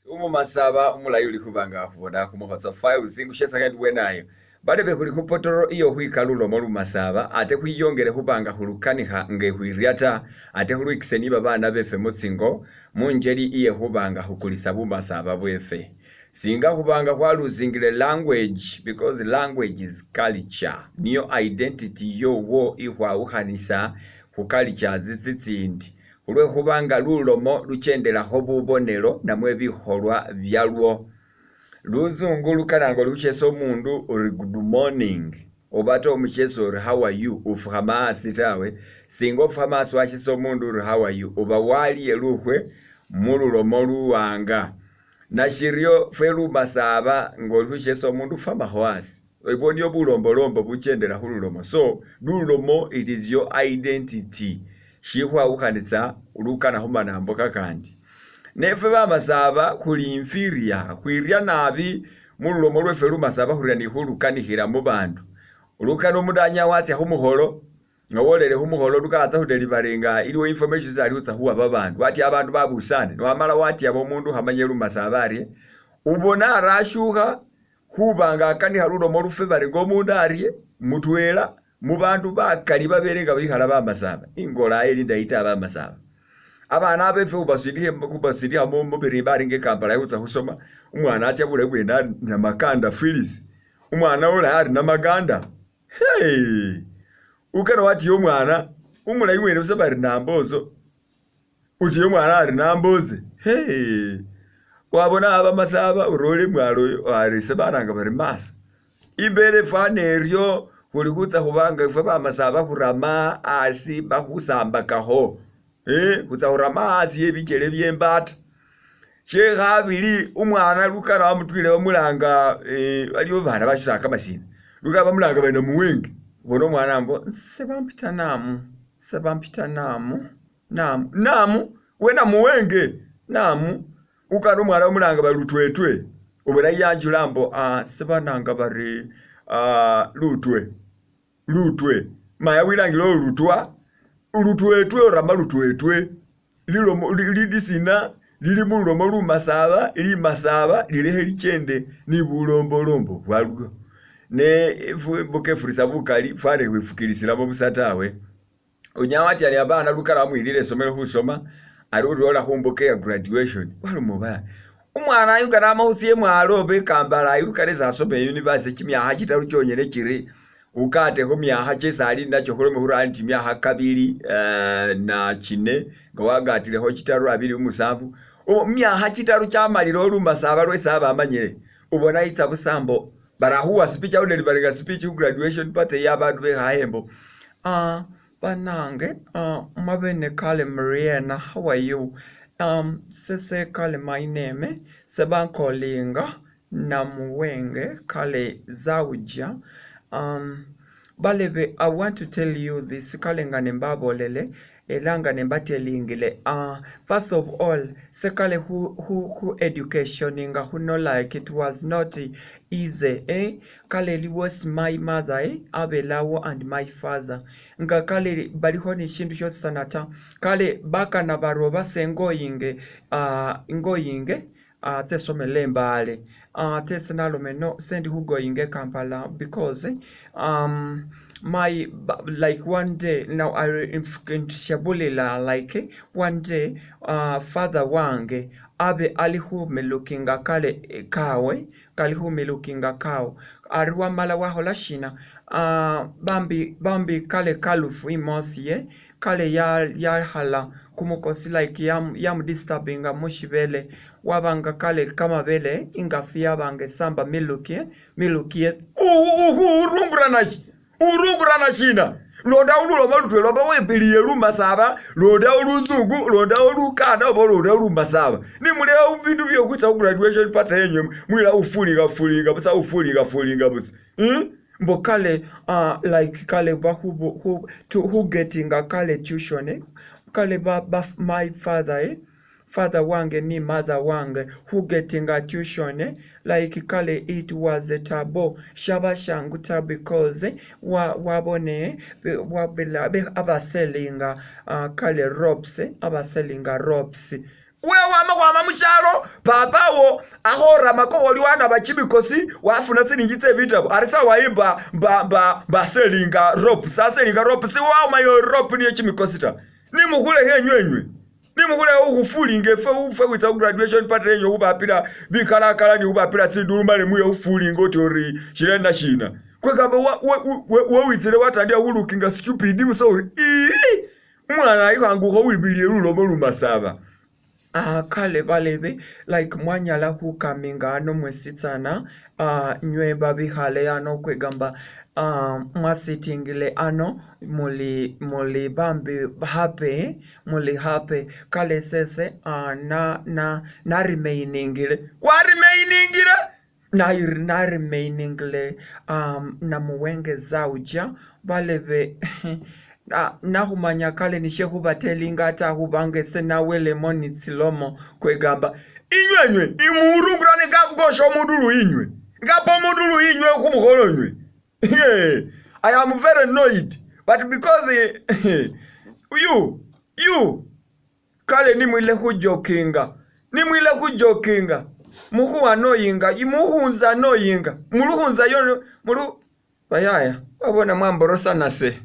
Umumasaba umulayi uli khuba nga akhubona khumukhotso files ingushesakho endi bwenayo. Balebe khuli khu potoro iyo khwika lulomo lumasaba ate khwiyongele khuba nga khulukanikha nga ekhwirya ta ate khulwikise ni babana befe mutsingo munjeli iye khuba nga khukulisa bumasaba bwefe. Singa khuba nga khwaluzingile language because language is culture niyo identity yowo ikhwawukhanisa khu cultures tsitsindi. Khulwekhuba nga lulomo luchendelakho bubonelo namwe bikholwa byalwo. Luzungu lukana nga oli khuchesa umundu uri good morning obata omuchesa ori how are you ufukhama asi tawe, singa ofukhama asi wachesa umundu uri how are you uba waliye lukhwe mululomo luwanga. Nashiryo fwe lumasaba nga oli khuchesa umundu ufamakho asi, ebwo nibwo bulombolombo buchendela khululomo so lulomo it is your identity shikhwawukhanisa lukana khumanambo kakandi. Nefwe bamasaba khuli inferior khwirya nabi mululomo lwefe lumasaba khurya ni khulukanikhila mubandu. Lukana omundu anyawa watsya khumukholo Nga wolele khumukholo lukatsa khudeliveringa iliwo information isi ali khutsa khuwa babandu, watya abandu babusane, newamala watyaba omundu ukhamanya lumasaba arye, ubona arashukha khuba nga akanikha lulomo lufwe bari nga omundu arye mutwela mubandu bakali babele nga bikhala bamasaba. Ingolayo ili indayi ta bamasaba. Abana befwe khubasindikha khubasindikha mubirimba ari nga ekampala khutsa khusoma, umwana atsa bulayi bwene ari Namakanda Phyllis, umwana ulayi ari Namaganda. Hee! Ukana watiya umwana umulayi mwene busa bari Nambozo, utiya umwana ari Namboze, hee! Wabona abamasaba uri oli mwalo oyo ari ise bananga bari masa. Imbela efwana eryo khuli khutsa khuba nga efwe bamasaba khurama asi bakhusambakakho, eh khutsa khurama asi ebichele bye embata. Shekhabili umwana lukano bamutwile bamulanga waliwo babana bashusanga kamasina, lukano bamulanga bari Namuwenge, ubona umwana ambo nse bampita Namu, nse bampita Namu, Namu, Namu we Namuwenge, Namu, ukana umwana bamulanga bari Lutwetwe, ubona yanjula ambo nse bananga bari Lutwe. Lutwe, maya wilangile ori lutwa, lutwetwe orama lutwetwe, lilomo lisina lili mululomo lumasaba, limasaba lilekhe lichende ni bulombolombo bwalwo. Ne imbuka efurisa bukali fwana khwifukilisilamo busa tawe. Onyala watya ne babana lukala wamuyilile esomelo khusoma ari uri ola khumbuka ya graduation waloma oba umwana yu kana ama khutsa emwalo oba ekampala ayi lukala esi asoma e university kimyakha chitaru chonyene chiri ukate khumyakha chesi ali nacho khulome khuri ali kimyakha kabili na chine nga wagatilekho chitaru abili umusanfu mumyakha chitaru chamalile olumasaba lwesi aba amanyile ubona itsa busa mbo Barakhuwa speech audeliveringa speech khu graduation party ya abandu bekhaye mbu ah banange ah mwabene kale muriena how are you um sese kale my name sebankolinga Namuwenge kale Zauja um balebe I want to tell you this kale nga nembabolele Ela nga nembatelingile ah first of all sekale khu khu khu education nga khuno like it was not easy eh kale iliwo my mother eh abelawo and my father nga kale balikho ne shindu shositsana ta kale bakana bari oba sengoyinge ah ngoyinge tse somele Mbale ate ese nalome no sendi khu goyinga e Kampala because my like one day now I shabulila like one day father wange abe ali khumilukinga kale kawe kali khumilukinga cow ari wamala wakhola shina bambi bambi kale kalufu imosi ye Kale yakhala kumukosi like yamudisturbinga mushibele waba nga kale kamabele ingafu yaba nga esamba miluki miluki urungurana shi urungurana shina londawo lulomo lutwela oba wepiliye lumasaba londawo luzungu londawo lukanda oba londawo lumasaba nimulekha bindu bye khwitsa khu graduation party yenywe mwila khufulinga fulinga busa khufulinga fulinga busa hmm? Mbu kale like kale khugetinga kale tuition kale my father eh, father wange ni mother wange khugetinga tuition like kale it was a taboo shaba shangu ta because wabone abaselinga kale ropes abaselinga ropes. Wewe wama khwama mushalo papawo akhoramako kholi wanaba chimikosi wafuna silingi tse bitabo ari sawa iyi mba mba mba mba selinga rope saselinga rope siwamayo rope niye chimikosi ta nimukhulekhe enywe enywe nimukhulekhe khukhufulinga efwe ufwe khwitsa khu graduation party enywe khubapila bikhalakala ni khubapila tsindulu male muye khufulinga oti ori shilena shina kwekamba wewitsile watandikha khulukinga stupid busa ori ii umwana ayikhangukha wibiliye lulomo lumasaba. Kale balebe like mwanyala khukaminga ano mwesitsana nywe babikhale ano kwegamba mwasitingile ano muli muli bambi happy muli happy kale sese na na narimainingile warimainingile narimainingile namuwenge zauja balebe nakhumanya kale nishe khubatelinga ta khubanga ese nawelemo ni tsilomo kwegamba inywenywe imurungurane ngakosha omundu luinywe ngapa omundu luinywe khumukholo nywe. I am very annoyed but because you kale nimwile khujokinga nimwile khujokinga mukhuanoyinga mukhunza anoyinga mulukhunza yo mulu bayaya wabona mwamborosa nase.